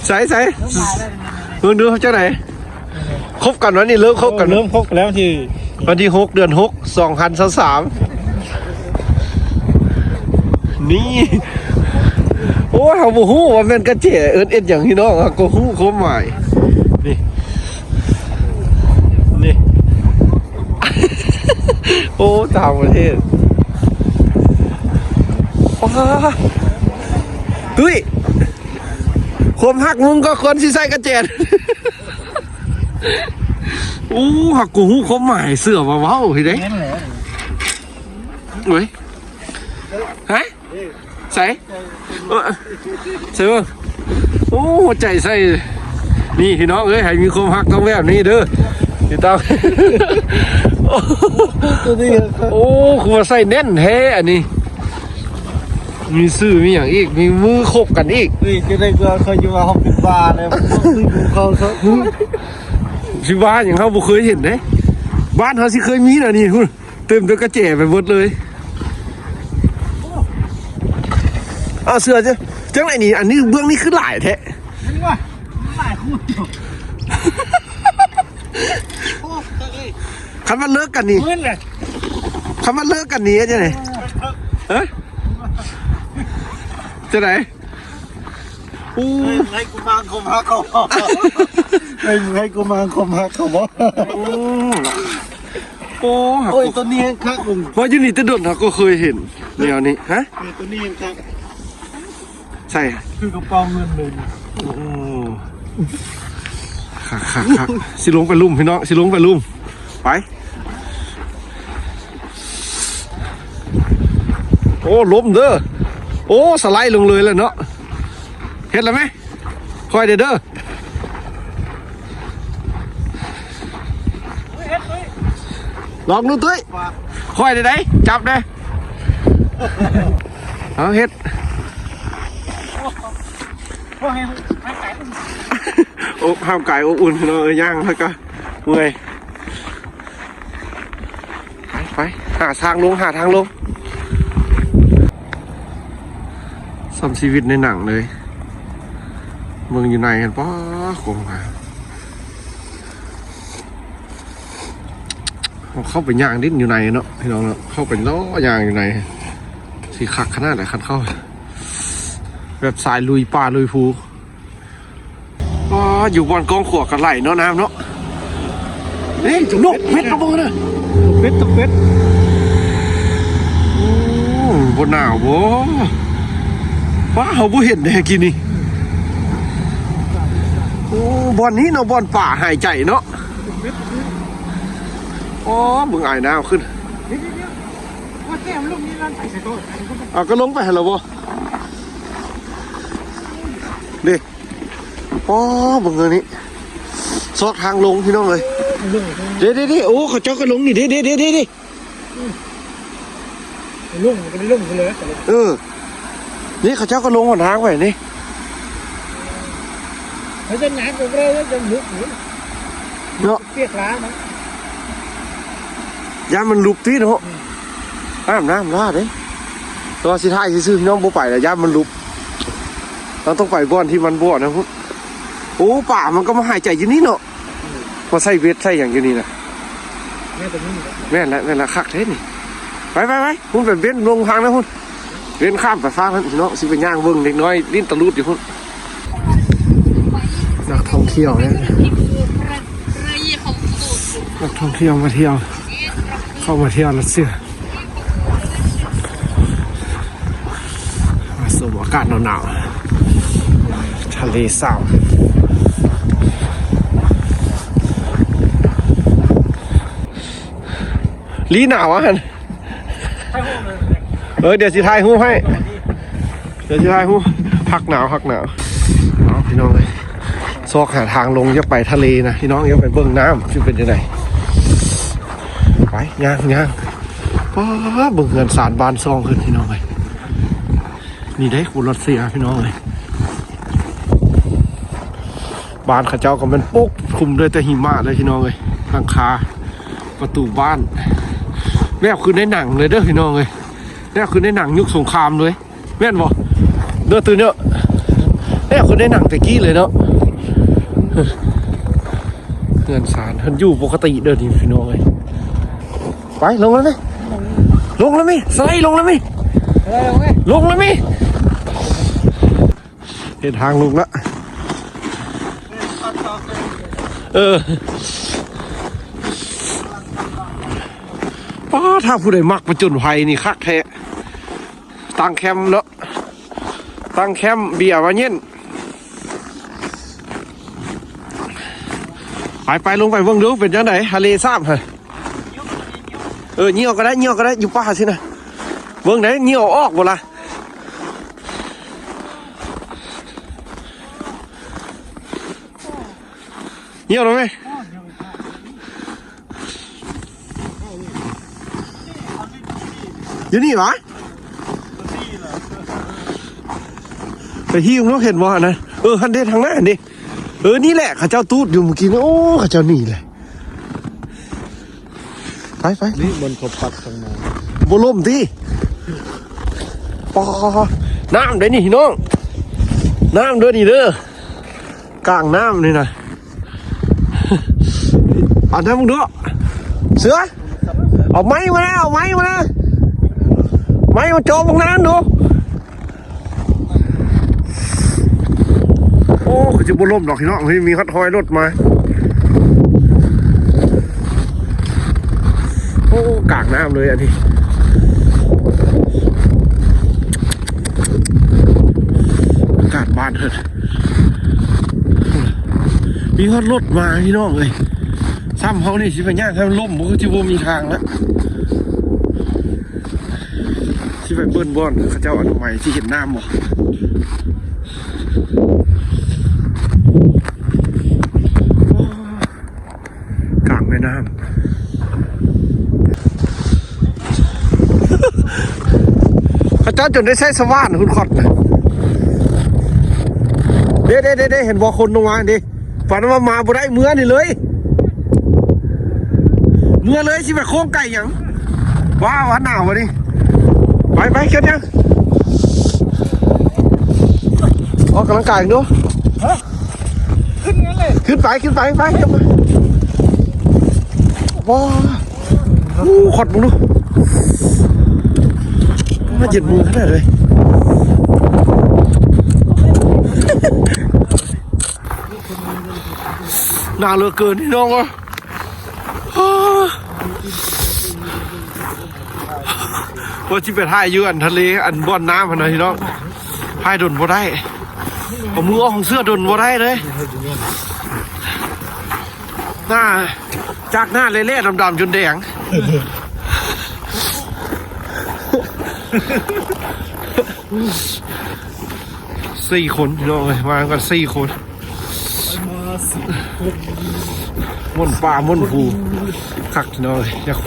ໃສ ໃສ ເບິ່ງດູເປັນຈັ່ງໃດ. ຄົບກັນວັນນີ້ ເລີ່ມຄົບກັນ ເລີ່ມຄົບກັນແລ້ວ ວັນທີ ວັນທີຫົກ ເດືອນຫົກ ສອງພັນຊາວສາມ ນີ້. ໂອ້ຍ ເຮົາບໍ່ຮູ້ວ່າແມ່ນກະແຈເອີ້ນເຮັດຫຍັງພີ່ນ້ອງ ເຮົາກໍຮູ້ຄວາມໝາຍ ນີ້ ນີ້. ໂອ້ ຕ່າງປະເທດ ປ້າ ຕຸ້ຍ ຄວາມຮັກມຶງກໍຄວນຊິໃສ່ກະແຈ. ໂອ້ ຫາກກູຮູ້ຄວາມໝາຍ ເຊື່ອວ່າເວົ້າພີ້ເດ້. ແມ່ນແຫຼະ ເອີຍ ຮະ ໃສ ເອີ ໃສເບິ່ງ. ໂອ້ ຫົວໃຈໃສ່ ນີ້ພີ່ນ້ອງເອີຍ ໃຫ້ມີຄວາມຮັກຕ້ອງແບບນີ້ເດີ ຕິດຕາມ. ໂອ້ ໂຕນີ້ ໂອ້ ຄືວ່າໃສ່ແໜ້ນແທ້ອັນນີ້. ມີຊື່ມີຫຍັງອີກ ມີມືຄົບກັນອີກ. ນີ້ຈະໄດ້ກວ່າເຂົາຢູ່ວ່າເຮົາເປັນບ້າແລ້ວ ເຂົາຊະ ຊິບ້າຫຍັງ ເຮົາບໍ່ເຄີຍເຫັນເດ້. ບ້ານເຮົາຊິເຄີຍມີນະນີ້ ພຸ້ນ ເຕັມແຕ່ກະແຈໄປເບິດເລີຍ. ເອົາເສື້ອ ຈັ່ງໃດນີ້ ອັນນີ້ເບື້ອງນີ້ຄືຫຼາຍແທ້ ມັນວ່າຫຼາຍຄູ່. ໂອ້ ຄັນວ່າເລີກກັນນີ້ ມື້ນແຫຼະ ຄັນວ່າເລີກກັນນີ້ເຮັດຈັ່ງໃດ ຮະ ຈັ່ງໃດ? ໂອ້ ໃຫ້ກູມາງຄົມຮັກເຂົາ ໃຫ້ ໃຫ້ກູມາງຄົມຮັກເຂົາບໍ່? ໂອ້ ໂອ້ຍ ໂຕນີ້ແຮງຄັກ ເບິ່ງ ວ່າຢູ່ນີ້ແຕ່ດົນ ເຮົາກໍເຄີຍເຫັນແນວນີ້ ຮະ ເອີ ໂຕນີ້ແຮງຄັກ. ໃສ່ ຄືກະເປົາເງິນເລີຍ. ໂອ້ ຄັກໆໆ ຊິລົງໄປລຸ່ມພີ່ນ້ອງ ຊິລົງໄປລຸ່ມ ໄປ. ໂອ້ ລົ້ມເດີ ໂອ້ ສະໄລລົງເລີຍແຫຼະເນາະ. ເຮັດແລ້ວແມ? ຄ່ອຍເດີ ເດີ ລອງດູຕຸ້ຍ ຄ່ອຍເດີ ຈັບເດີ. ເອົາເຮັດ ໂອ້ ຮ່າງກາຍອົບອຸ່ນພີ່ນ້ອງເອີຍ ຍ່າງແລ້ວກໍເມື່ອຍ. ໄປ ໄປ ຫາທາງລົງ ຫາທາງລົງ. ສ່ຳຊີວິດໃນໜັງເລີຍ ເບິ່ງຢູ່ໃນຫັ້ນ ປ້າ ໂຄງຫາ ເຮົາເຂົ້າໄປຍ່າງຫຼິ້ນຢູ່ໃນເນາະ ພີ່ນ້ອງເນາະ ເຂົ້າໄປເລາະຍ່າງຢູ່ໃນ ຊິຄັກຂະໜາດໃດຄັນເຂົ້າ ແບບສາຍລຸຍປ່າລຸຍພູ. ອໍ ຢູ່ບ່ອນກ້ອງຂວາກໍໄຫຼເນາະ ນ້ຳເນາະ. ເອີ ນົກເປັດມາເບິ່ງນະ ເປັດ ຕົກເປັດ. ໂອ້ ບໍ່ໜາວບໍ່? ວ້າ ເຮົາບໍ່ເຫັນເດ້ກີ້ນີ້. ໂອ້ ບ່ອນນີ້ເນາະ ບ່ອນປາຫາຍໃຈເນາະ. ອໍ ເບິ່ງອາຍນ້ຳຂຶ້ນ. ເອົາ ກໍລົງໄປຫັ້ນລະບໍ່? ເດ້. ອໍ ເບິ່ງອັນນີ້ ຊອກທາງລົງພີ່ນ້ອງເອີຍ. ເດ້ໆໆ ໂອ້ ເຂົາເຈົ້າກໍລົງນີ້ ເດ້ໆໆໆ ອືມ ລົງກໍໄດ້ລົງໄປເລີຍ. ເອີ ນີ້ເຂົາເຈົ້າກໍລົງຫົນທາງໄປນີ້ ເຂົາຈະໜັກກວ່າເຮົາ ຈະລຶກຢູ່ເນາະ ປຽກຫຼາຍນະ ຢ້ານມັນຫຼຸບຕິເນາະ. ອືມ ອາບນ້ຳຫຼາຍເດ້ ແຕ່ວ່າຊິຖ່າຍຊື່ໆ ພີ່ນ້ອງ ບໍ່ໄປແລ້ວ ຢ້ານມັນຫຼຸບ. ເຮົາຕ້ອງໄປບ່ອນທີ່ມັນບໍ່ນະພຸ້ນ. ໂອ້ ປາມັນກໍມາຫາຍໃຈຢູ່ນີ້ເນາະ. ອືມ ມາໃສ່ເບັດໃສ່ຫຍັງຢູ່ນີ້ນະ. ໜ້າຈະມີແຫຼະ. ແມ່ນແຫຼະ ແມ່ນແຫຼະ ຄັກແທ້ນີ້. ໄປໆໆ ພຸ້ນ ໄປເບັດລົງທາງນັ້ນພຸ້ນ ເບັດຂ້າມໄປຟາກນັ້ນເນາະ. ຊິໄປຍ່າງເບິ່ງເດັກນ້ອຍຫຼິ້ນຕະລຸດຢູ່ພຸ້ນ. ນັກທ່ອງທ່ຽວເດ້ ນັກທ່ອງທ່ຽວມາທ່ຽວ ເຂົ້າມາທ່ຽວລັດເຊຍ. ມາສູດອາກາດໜາວໆ ທະເລສາບ ລີໜາວຫັ້ນ. ເອີ ດຽວຊິຖ່າຍຮູບໃຫ້ ດຽວຊິຖ່າຍຮູບ. ພັກໜາວ ພັກໜາວ. ເອົາ ພີ່ນ້ອງເອີຍ ຊອກຫາທາງລົງ ຢາກໄປທະເລນະ ພີ່ນ້ອງ ຢາກໄປເບິ່ງນ້ຳຊິເປັນຈັ່ງໃດ. ໄປ ຍ່າງ ຍ່າງ. ປ້າ ເບິ່ງເຮືອນຊານບ້ານຊ່ອງເພິ່ນ ພີ່ນ້ອງເອີຍ. ນີ້ເດ້ຄົນຣັດເຊຍ ພີ່ນ້ອງເອີຍ. ບ້ານເຂົາເຈົ້າກໍແມ່ນປົກຄຸມດ້ວຍແຕ່ຫິມະເລີຍ ພີ່ນ້ອງເອີຍ. ຫຼັງຄາ ປະຕູບ້ານ ແບບຄືໃນໜັງເລີຍເດີ ພີ່ນ້ອງເອີຍ. ແບບຄືໃນໜັງຍຸກສົງຄາມເລີຍ. ແມ່ນບໍ່? ເດີ ຕື່ນເດີ ແບບຄື ໄດ້ນັ່ງແຕ່ກີ້ເລີຍເນາະ. ເຮືອນຊານເພິ່ນຢູ່ປົກກະຕິເດີນີ້ພີ່ນ້ອງເອີຍ. ໄປ ລົງແລ້ວແມະ ລົງແລ້ວແມະ ສະໄລລົງແລ້ວແມະ ເອີ ລົງແລ້ວແມະ ລົງແລ້ວແມະ. ເຮັດທາງລົງລະ ເອີ ປ້າ ຖ້າຜູ້ໃດມັກຜະຈົນໄພນີ້ຄັກແທ້. ຕັ້ງແຄມເນາະ ຕັ້ງແຄມ ເບຍມາເຢັນ. ໄປໆ ລົງໄປເບິ່ງດູ ເປັນຈັ່ງໃດ ທະເລສາບຫັ້ນ. ເອີ ຍ່ຽວກໍໄດ້ ຍ່ຽວກໍໄດ້ ຢູ່ປ່າຊີ້ນະ. ເບິ່ງໄດ້ ຍ່ຽວອອກບໍ່ລະ? ຍ່ຽວໄດ້ໄໝ? ຢູ່ນີ້ຫວາ? ໄປທີ່ເນາະ ເຫັນບໍ່ຫັ້ນນະ? ເອີ ຫັ້ນເດ້ ທາງໜ້າຫັ້ນເດ້. ເອີ ນີ້ແຫຼະ ເຂົາເຈົ້າຕູດຢູ່ມື້ກີ້ນີ້. ໂອ້ ເຂົາເຈົ້າໜີແຫຼະ. ໄປໆ ນີ້ມັນເຂົາປັກທາງມາ ບໍ່ລົ້ມຕິ? ປໍ ນ້ຳເດ້ນີ້ພີ່ນ້ອງ ນ້ຳເດີນີ້ເດີ ກາງນ້ຳນີ້ນະ. ເອົານຳເບິ່ງດູ ເສືອ ເອົາໄມ້ມານະ ເອົາໄມ້ມານະ ໄມ້ມາເຈາະເບິ່ງນ້ຳດູ. ໂອ້ ຄືຊິບໍ່ລົ້ມດອກພີ່ນ້ອງ ເຮີ້ຍ ມີຮອດຮອຍລົດມາ. ໂອ້ ກາງນ້ຳເລີຍອັນນີ້ ອາກາດບ້ານເພິ່ນ ມີຮອດລົດມາພີ່ນ້ອງເອີຍ. ຊ້ຳເຮົານີ້ຊິໄປຍ່າງໃຫ້ມັນລົ້ມ ບໍ່ຄືຊິບໍ່ມີທາງລະ. ຊິໄປເບິ່ງບ່ອນເຂົາເຈົ້າອະນາໄມ ຊິເຫັນນ້ຳບໍ່? ກາງແມ່ນ້ຳ ເຂົາເຈົ້າຈົນໄດ້ໃຊ້ສະຫວ່ານຂຸດຄອດນະ. ເດ້ໆໆໆ ເຫັນບໍ່ ຄົນລົງມາເດ້. ຝັນວ່າມາບໍ່ໄດ້ ເມືອນີ້ເລີຍ ເມືອເລີຍ ຊິໄປໂຄ້ງໄກຫຍັງ. ວ້າວ ຫວາດໜາວວະນີ້. ໄປໆ ເຮັດຫຍັງ ອອກກຳລັງກາຍເນາະ. ຮະ ຂຶ້ນນັ້ນເລີຍ ຂຶ້ນໄປ ຂຶ້ນໄປ ໄປ ຂຶ້ນໄປ. ວ້າວ ໂອ້ ຄອດເບິ່ງດູ ມາເຢັນມືຂະໜາດເລີຍ. ໜາວເຫຼືອເກີນພີ່ນ້ອງເອີຍ. ວ່າຊິໄປຖ່າຍຢູ່ອັນທະເລ ອັນບ່ອນນ້ຳຫັ້ນນະພີ່ນ້ອງ ຖ່າຍດົນບໍ່ໄດ້ ເອົາມືອອກຂອງເສື້ອດົນບໍ່ໄດ້ເລີຍ. ໜ້າ ຈາກໜ້າແຫຼ້ໆ ດຳໆ ຈົນແດງ. ສີ່ຄົນພີ່ນ້ອງເອີຍ ມາກັນສີ່ຄົນ ມ່ວນປ່າມ່ວນພູ ຄັກພີ່ນ້ອງເອີຍ.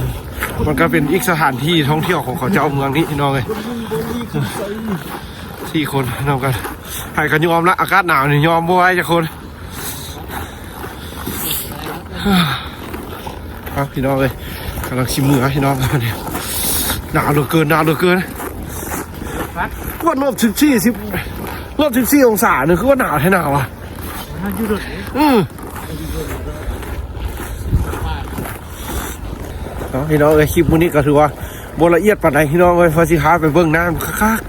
ມັນກໍເປັນອີກສະຖານທີ່ທ່ອງທ່ຽວຂອງເຂົາເຈົ້າເມືອງນີ້ພີ່ນ້ອງເອີຍ. ສີ່ຄົນນຳກັນ ໃຜກໍຍອມລະ ອາກາດໜາວນີ້ຍອມບໍ່ໄຫວຈັກຄົນ. ເອົາ ພີ່ນ້ອງເອີຍ ກຳລັງຊິເມືອພີ່ນ້ອງ. ໜາວເຫຼືອເກີນ ໜາວເຫຼືອເກີນ. ກວດລົບສິບສີ່ ສິບ ລົບສິບສີ່ອົງສານີ້ ຄືວ່າໜາວແທ້ໜາວວະ. ອື ເນາະ ພີ່ນ້ອງເອີຍ ຄລິບມື້ນີ້ກໍຖືວ່າບໍ່ລະອຽດປານໃດພີ່ນ້ອງເອີຍ ວ່າຊິພາໄປເບິ່ງນ້ຳຄັກ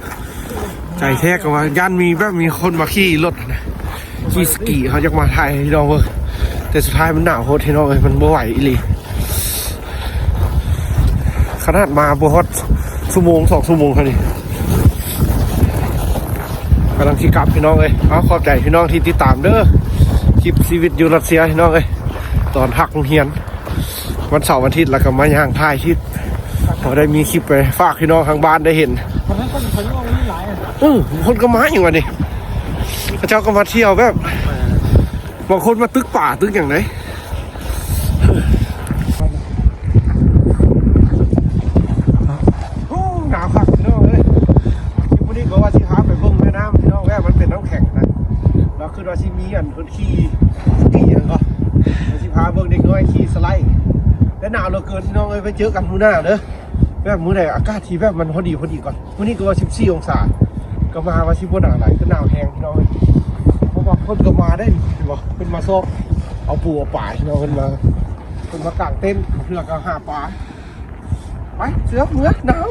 ໆ. ໃຈແທ້ກໍວ່າຢ້ານມີແບບມີຄົນມາຂີ່ລົດຫັ້ນນະ ຂີ່ສະກີ ເຮົາຢາກມາຖ່າຍໃຫ້ພີ່ນ້ອງເບິ່ງ ແຕ່ສຸດທ້າຍມັນໜາວໂພດພີ່ນ້ອງເອີຍ ມັນບໍ່ໄຫວອີ່ຫຼີ. ຂະໜາດມາບໍ່ຮອດຊົ່ວໂມງສອງຊົ່ວໂມງເທົ່ານີ້ ກຳລັງຊິກັບພີ່ນ້ອງເອີຍ. ເອົາ ຂອບໃຈພີ່ນ້ອງທີ່ຕິດຕາມເດີ ຄລິບຊີວິດຢູ່ຣັດເຊຍພີ່ນ້ອງເອີຍ ຕອນພັກໂຮງຮຽນ ວັນເສົາວັນອາທິດ ແລ້ວກໍມາຍ່າງຖ່າຍຄລິບ ພໍໄດ້ມີຄລິບໄປຝາກພີ່ນ້ອງທາງບ້ານໄດ້ເຫັນ. ເອີ ຄົນກໍມາຫຍັງວະນີ້ ເຂົາເຈົ້າກໍມາທ່ຽວແບບ ບາງຄົນມາຕຶກປາຕຶກຫຍັງເດ້. ໂອ້ ໜາວຄັກພີ່ນ້ອງເອີຍ. ຄລິບມື້ນີ້ກໍວ່າຊິພາໄປເບິ່ງແມ່ນ້ຳພີ່ນ້ອງ ແບບມັນເປັນນ້ຳແຂງນະ ແລ້ວຄິດວ່າຊິມີອັນ ຂີ່ສະກີຫຍັງກໍ ຊິພາເບິ່ງເດັກນ້ອຍຂີ່ສະໄລ. ແຕ່ໜາວເຫຼືອເກີນພີ່ນ້ອງເອີຍ ໄປເຈີກັນມື້ໜ້າເດີ. ແບບມື້ໃດອາກາດທີ່ແບບມັນພໍດີ ພໍດີກ່ອນ. ມື້ນີ້ກໍວ່າສິບສີ່ອົງສາ ກໍມາວ່າຊິບໍ່ໜາວຫຼາຍ ກໍໜາວແຮງພີ່ນ້ອງເອີຍ. ຄົນກໍມາໄດ້ ເຫັນບໍ່? ເພິ່ນມາຊອກເອົາປູເອົາປາເນາະ ເພິ່ນມາ ເພິ່ນມາກາງເຕັນ ເພື່ອກໍຫາປາ. ໄປ ເສືອ ເມືອ ໜາວ.